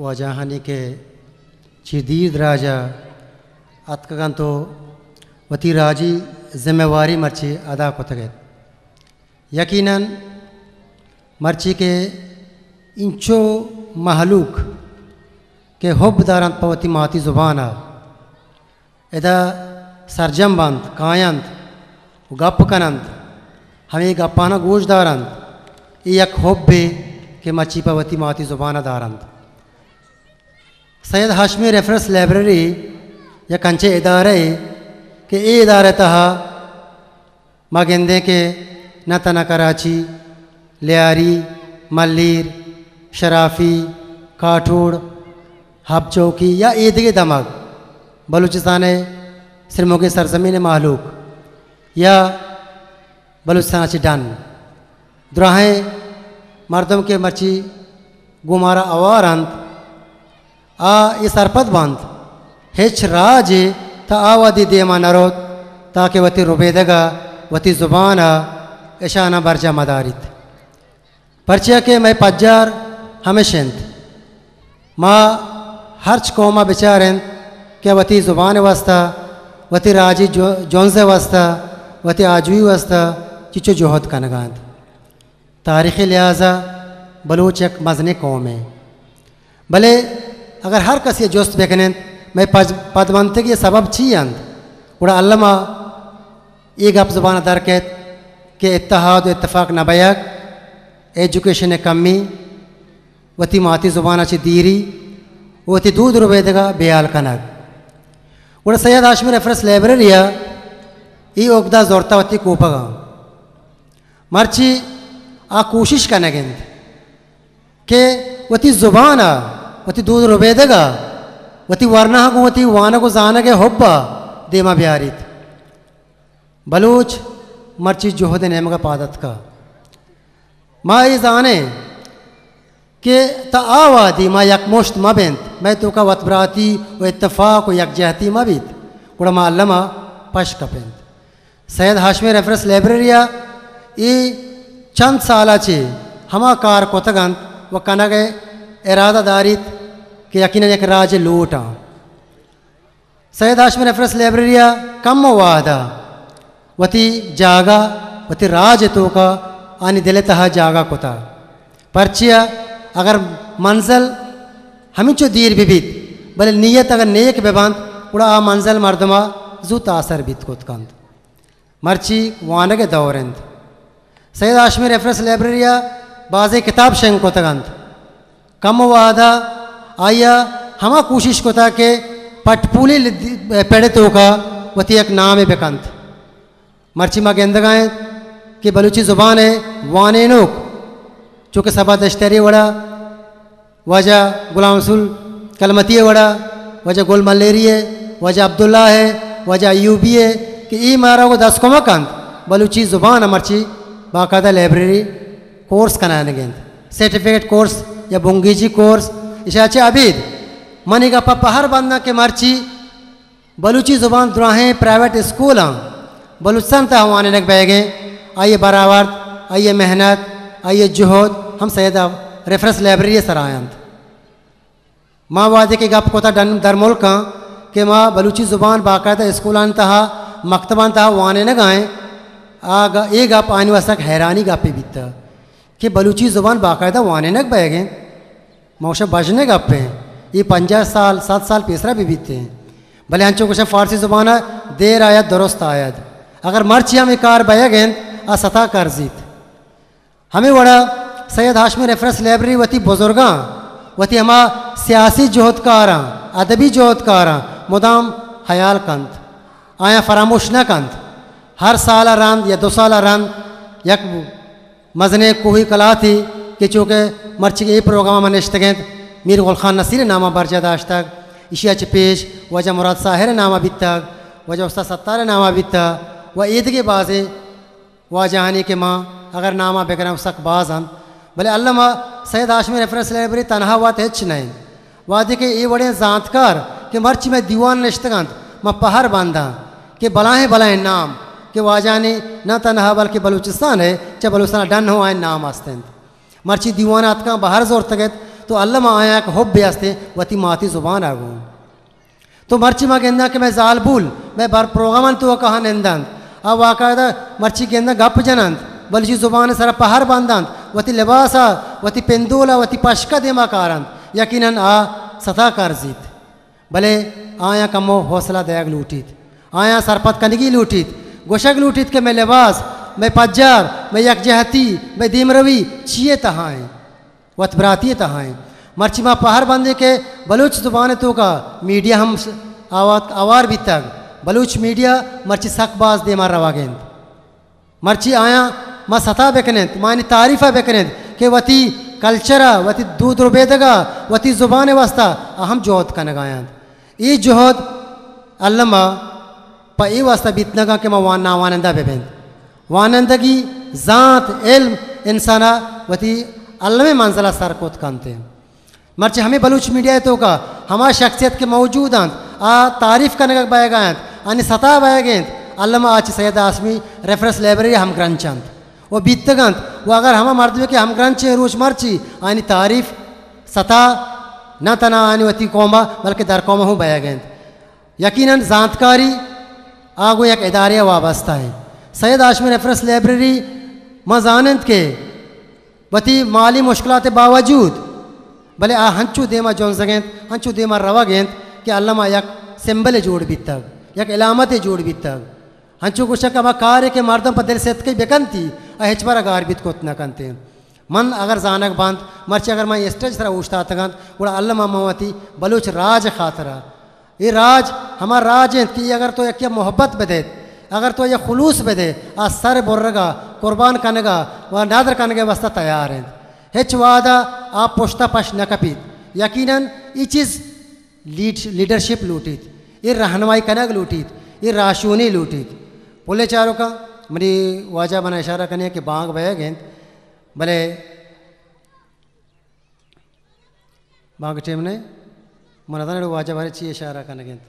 واجہانی کہ چہ دیر دراج ءَ اتکگ اَنت ءُ وتی راجی ذمہ واری مرچی ادا کتگ اَت۔ یقیناً مرچی کہ انچو مہلوک کہ حب دار اَنت پہ وتی ماتی زبان ءَ، ادا سرجم بنت، کاینت ءُ گپ کننت، ہمے گپاں گوش دارنت، اے یک حبے کہ مرچی پہ وتی ماتی زبان ءَ دارنت۔ سید ہاشمی ریفرنس لائبریری یک انچیں ادارہ اے کہ اے ادارہ ءِ تہا ما گندیں کہ نہ تہنا کراچی، لیاری، ملیر، شرافی، کاٹھوڑ، حب چوکی یا ایدگہ دمگ، بلوچستان ءِ سرمگیں سرزمین ءِ مہلوک یا بلوچستان ءَ چہ ڈن دراہیں مردم کہ مرچی گوں مارا ہوار اَنت، آ اے سرپد بنت، ہچ راجے تا آ وہدی دیما نہ روت تاکہ وتی ربیدگ ءَ، وتی زبان ءَ اشاناں برجاہ مداریت۔ پرچیا کہ مئے پجار ہمیش اِنت۔ ما ہرچ قوم ءَ بچاریں کہ وتی زبان ءِ واستہ، وتی راجی جو-، جنز ءِ واستہ، وتی آجوئی ءِ واستہ چچو جہد کنگ ءَ اَنت۔ تاریخی لحاظ ءَ بلوچ یک مزنیں قومے۔ بلے اگر ہر کسی ءَ جست بکنیں، مئے پج-، پدمنتگی ءِ سبب چی اَنت؟ گڑا الما اے گپ زبان ءَ در کیت کہ اتحاد ءُ اتفاق نہ بیگ، ایجوکیشن ءِ کمی، وتی ماتی زبان ءَ چہ دیری، وتی دود ربیدگ ءَ بے ہیال کنگ۔ گڑا سید ہاشمی ریفرنس لائبریری ءَ اے اگدہ زرتہ وتی کوپگ ءَ۔ مرچی آ کوشش کنگ ءَ اِنت کہ وتی زبان ءَ، وتی دود ربیدگ ءَ، وتی ورنا ءَ گوں وتی وانگ ءُ زانگ ءِ حب ءَ دیما بیاریت۔ بلوچ مرچی جہد ءِ نیمگ ءَ پاد اتکہ۔ ما اے زانیں کہ تا آ وہدی ما یکمشت مہ بنت، مئے توکا وت براتی ءُ اتفاق ءُ یکجہتی مہ بیت، گڑا ما الما پش کپیں۔ سید ہاشمی ریفرنس لائبریری ءَ اے چند سال ءَ چہ ہما کار کتگ اَنت ءُ کنگ ءِ ارادہ داریت کہ یقیناً یک راجے لوٹ اَنت۔ سید ہاشمی ریفرنس لائبریری ءَ کمو وہد ءَ وتی جاگہ، وتی راج ءِ توکا آنی دل ءِ تہا جاگہ کتہ۔ پرچیا اگر منزل ہمینچو دیر بہ بیت، بلے نیت اگر نیک بہ بنت، گڑا آ منزل مردم ءَ زوت آسر بیت کت کنت۔ مرچی وانگ ءِ دور اِنت۔ سید ہاشمی ریفرنس لائبریری ءَ بازیں کتاب شنگ کتگ اَنت۔ کمو وہد ءَ آئی ءَ ہما کوشش کتگ کہ پٹ پولی لد-، پڑ ءِ توکا وتی یک نامے بکنت۔ مرچی ما گندگ ءَ ایں کہ بلوچی زبان ءِ وانینوک چو کہ صبا دشتیاری ءِ وڑا، واجہ غلام رسول کلمتی ءِ وڑا، واجہ گل ملیری ءِ، واجہ عبداللہ ءِ، واجہ ایوبی ءِ کہ اے مارا گوں دست کمک اَنت، بلوچی زبان ءَ مرچی باقاعدہ لائبریری کورس کنائینگ ءَ اِنت، سرٹیفکیٹ کورس یا بنگیجی کورس، ایشاں چہ ابید من اے گپ ءَ پہر بنداں کہ مرچی بلوچی زبان دراہیں پرائیویٹ اسکولاں بلوچستان ءِ تہا وانینگ بئیگ ءَ اِنت، آئی ءِ برآورد، آئی ءِ محنت، آئی ءِ جہد ہم سید ریفرنس لائبریری ءِ سرا اَنت۔ ما وہدے کہ گپ کتہ ڈن-، درملکاں کہ ما بلوچی زبان باقاعدہ اسکولانی تہا، مکتبانی تہا وانینگ ءَ اِنت، آ گ-، اے گپ آنی واستہ یک حیرانی گپے بیتہ کہ بلوچی زبان باقاعدہ وانینگ بئیگ ءَ اِنت۔ ما گوشاں بژن ءِ گپ اِنت، اے پنجاہ سال، صد سال پیسرا بہ بیت اِنت۔ بلے انچو گوشاں فارسی زبان ءَ دیر آید درست آید۔ اگر مرچی ہم اے کار بئیگ ءَ اِنت، آ ستا کرزیت۔ ہمے وڑا سید ہاشمی ریفرنس لائبریری وتی بزرگاں، وتی ہما سیاسی جہدکاراں، ادبی جہدکاراں مدام ہیال کنت، آیاں فراموش نہ کنت۔ ہر سال ءَ رند یا دو سال ءَ رند یک مزنیں کوہی کلاتے کہ چو کہ مرچی اے پروگرام ءَ ما نشتگ ایں، میر گل خان نصیر ءِ نام ءَ برجاہ داشتگ، ایشی ءَ چہ پیش واجہ مراد ساحر ءِ نام ءَ بیتگ، واجہ استاد ستار ءِ نام ءَ بیتگ ءُ ایدگہ بازیں واجہانی کہ ما اگر نام ءَ بگراں سک باز اَنت، بلے الما سید ہاشمی ریفرنس لائبریری تنہا وت ہچ نہ اِنت۔ وہدے کہ اے وڑیں زانتکار کہ مرچی مئے دیوان ءَ نشتگ اَنت، ما پہر بنداں کہ بلاہیں بلاہیں نام کہ واجہانی نہ تنہا بلکہ بلوچستان ءِ، چہ بلوچستان ءَ ڈن ہوں آیانی نام است اَنت۔ مرچی دیوان ءَ اتکاں بہر زرتگ اَت، تو الما آیاں یک حبے ہستیں وتی ماتی زبان ءَ گوں۔ تو مرچی ما گنداں کہ مئے زالبول مئے بر پروگرامانی توکا ہم نندنت، آ باقاعدہ مرچی گنداں گپ جننت، بلوچی زبان ءِ سرا پہر بندنت، وتی لباس ءَ، وتی پندول ءَ، وتی پشک ءَ دیما کارنت، یقیناً آ ستا کرزیت۔ بلے آیاں کمو حوصلہ دئیگ لوٹیت، آیاں سرپد کنگی لوٹیت، گوشگ لوٹیت کہ مئے لباس، مئے پجار، مئے یکجہتی، مئے دیمروی چی ءِ تہا ایں؟ وت براتی ءِ تہا ایں۔ مرچی ما پہر بندیں کہ بلوچ زبان ءِ توکا میڈیا ہم س-، آوات-، آوار بیتگ۔ بلوچ میڈیا مرچی سک باز دیما روگ ءَ انت۔ مرچی آیاں ما ستا بکنیں، ما آیانی تعریف ءَ بکنیں کہ وتی کلچر ءَ، وتی دود ربیدگ ءَ، وتی زبان ءِ واستہ آ ہم جہد کنگ ءَ انت۔ اے جہد الما پہ اے واستہ بیتنگ ءَ کہ ما وان-، ناوانندہ بہ بیں۔ وانندگی، زانت، علم انسان ءَ وتی المیں منزل ءَ سر کت کنت۔ مرچی ہمے بلوچ میڈیا ءِ توکا ہما شخصیت کہ موجود انت، آ تعریف کنگ بئیگ ءَ انت، آنی ستا بئیگ ءَ انت، الما آ چہ سید ہاشمی ریفرنس لائبریری ءَ ہمگرنچ انت و بیتگ انت۔ و اگر ہما مردمے کہ ہمگرنچیں روچ مرچی آنی تعریف ستا نہ تہنا آنی وتی قوم ءَ بلکہ در قوم ءَ ہوں بئیگ ءَ انت۔ یقیناً زانتکاری آ گوں یک ادارے ءَ وابستہ انت۔ سید ہاشمی ریفرنس لائبریری ما زانیں کہ وتی مالی مشکلات ءِ باوجود بلے آ ہنچو دیما جنزگ ءَ انت، ہنچو دیما روگ ءَ انت کہ الما یک سمبلے جوڑ بیتگ، یک علامتے جوڑ بیتگ۔ ہنچو گوشگ کہ ہما کارے کہ مردم پہ دل ستکی بکنتی، آ ہچبر ءَ گار بیت کت نہ کنت۔ من اگر زانگ بنت، مرچی اگر من اسٹیج ءِ سرا اوشتاتگ انت، گڑا الما من وتی بلوچ راج ءِ خاطر ءَ، اے راج ہما راج انت کہ اگر تو یکے ءَ محبت بدئے، اگر تو آئی ءَ خلوص بدئے، آ سر برگ ءَ، قربان کنگ ءَ و ندر کنگ ءِ واستہ تیار انت۔ ہچ وہد ءَ آ پشت ءَ پش نہ کپیت۔ یقیناً اے چیز لیڈ-، لیڈرشپ لوٹیت، اے رہنمائی کنگ لوٹیت، اے راہشونی لوٹیت۔ پلیں چاروکاں، منی واجہ من ءَ اشارہ کنیں کہ بانگ بئیگ ءَ انت، بلے بانگ ٹیم نہ، من نزاناں واجہ بارے چی اشارہ کنگ ءَ انت۔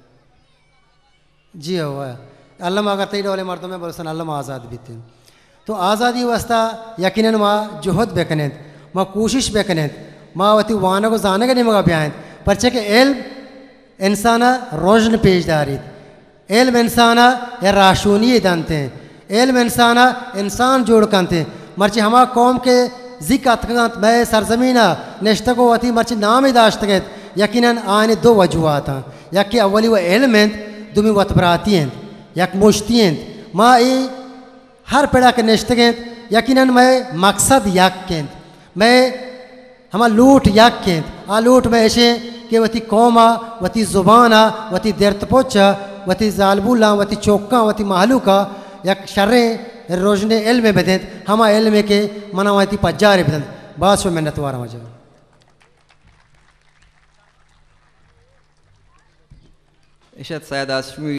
جی ہو، الما اگر تئی ڈولیں مردمے بلوچستان الما آزاد بیت انت۔ تو آزادی ءِ واستہ یقیناً ما جہد بکنیں، ما کوشش بکنیں، ما وتی وانگ و زانگ ءِ نیمگ ءَ بیائیں، پرچہ کہ علم انسان ءَ رژن پیش داریت۔ علم انسان ءَ یک راہشونی دنت۔ علم انسان ءَ انسان جوڑ کنت۔ مرچی ہما قوم کہ زیک اتکگ انت، مئے سرزمین ءَ نشتگ و وتی مرچی نامے داشتگ انت، یقیناً آیانی دو وجوہات انت۔ یکے اولی و علم انت، دومی وت براتی انت، یک مشتی انت۔ ما اے ہر پڑا کہ نشتگ انت، یقیناً مئے مقصد یک انت، مئے ہما لوٹ یک انت۔ آ لوٹ مئے اش انت کہ وتی قوم ءَ، وتی زبان ءَ، وتی درت پچ ءَ، وتی زالبولاں، وتی چکاں، وتی مہلوک ءَ یک شریں رژنیں علمے بدنت، ہما علمے کہ من ءَ وتی پجارے بدنت۔ باز شمئے منتواراں واجہ۔ اشت سید ہاشمی